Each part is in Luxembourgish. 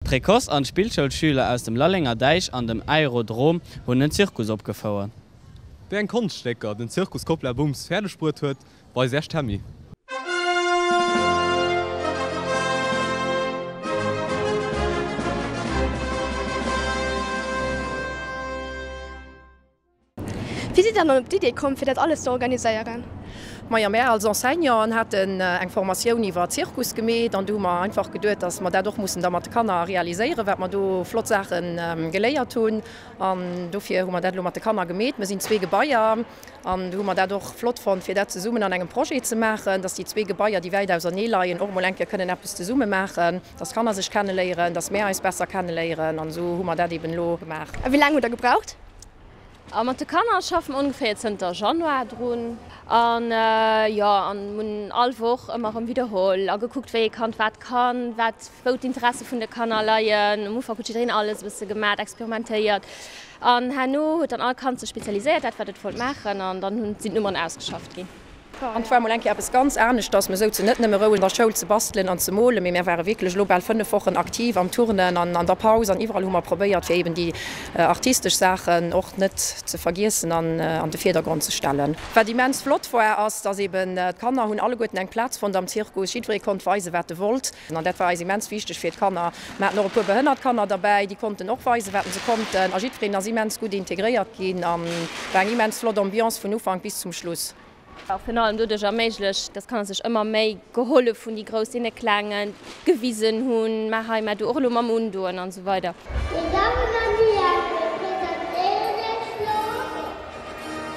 D'Précoce an d'Spillschoulschüler aus dem Lallenger Däich an dem Aerodrom hunn en Zirkus opgefouert. Wéi eng Konschtstécker den Zirkus Koppla Bums fäerdeg bruet huet, weist Iech d'Tammy. Wéi sidd der dann op d'Idee komm, fir dat alles ze organiséieren? Majo, mär als Enseignanten haten eng Formatioun iwwer Zirkus gemeet an du hu mer einfach geduet, dass mer dat och mussen da mat de Kanner realiséieren, wat mer do flott Saache geléiert hunn. An dofir hu mer dat elo mat de Kanner gemeet. Mer sinn zwee Gebaier an du hu mer dat och flott fonnt, fir dat zesummen an engem Projet ze maachen, dass déi zwee Gebaier, déi wäit ausernee leien, och emol eng Kéier kënnen eppes zesumme maachen, dass d'Kanner sech kenneléieren, dass mär eis besser kenneléieren. An esou hu mer dat eben elo gemaach. A wéi laang hutt der gebraucht? A mat de Kanner schaffe mer ongeféier zënter Januar drun. An jo, an hunn all Woch ëmmer erëm widderholl a gekuckt, wéi ee Kand wat kann, wat, wou d'Interesse vun de Kanner leien. Am Ufank huet jiddereen alles e bësse gemat, experimentéiert. An herno huet dann all Kand sech spezialiséiert, dat wat et wollt maachen. An dann hunn, sinn d'Nummeren ausgeschafft ginn. An et war emol eng Kéier eppes ganz aneschters. Mir souzen net nëmme roueg an der Schoul ze bastelen an ze molen, mee mär ware wierklech elo bal 5 Wochen aktiv am Turnen an an der Paus an iwwerall hu mer probéiert, fir eben déi artistesch Saachen och net ze vergiessen an an de Virdergrond ze stellen. Wat immens flott war, ass, dass eben d'Kanner hunn alleguerten eng Plaz fonnt am Zirkus. Jiddweree konnt weisen, wat e wollt. An dat war eis immens wichteg fir d'Kanner. Mer haten och e puer behënnert Kanner derbäi, déi konnten och weisen, wat se konnten. A jiddwereen ass immens gutt integréiert ginn an war eng immens flott Ambiance vun Ufank bis zum Schluss. War virun allem doduerch erméiglecht, dass d'Kanner sech ëmmer méi gehollef hunn, déi Grouss deene Klengen gewisen hunn, maach hei, maach do, och elo mam Undoen an esou weider. Den David an de Jakob presentéieren iech lo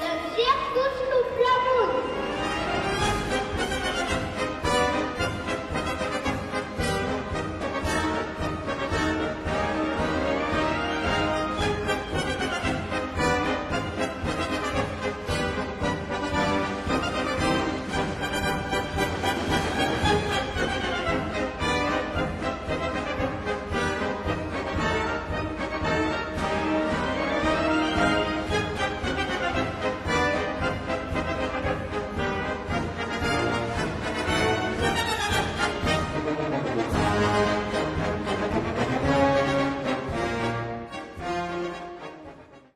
Den Zirkus Luplamund.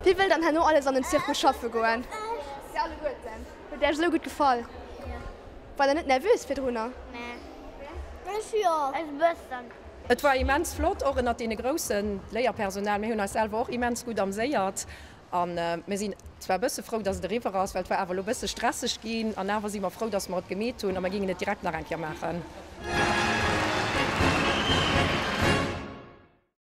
Wie wëll dann herno alles an den Zirkus schaffe goen? Dir alleguerten? Huet Iech esou gutt gefall? Waart der net nervös virdrunner? Ech jo. Ech bëssen. Et war immens flott, och ënnert deene Groussen, d'Léierpersonal. Mir hunn eis selwer och immens gutt amséiert a mir sinn zwar e bësse frou, dass et eriwwer ass, well et war awer elo e bësse stresseg ginn. An awer si mer frou, dass mer et gemeet hunn a mer géingen et direkt nach eng Kéier maachen.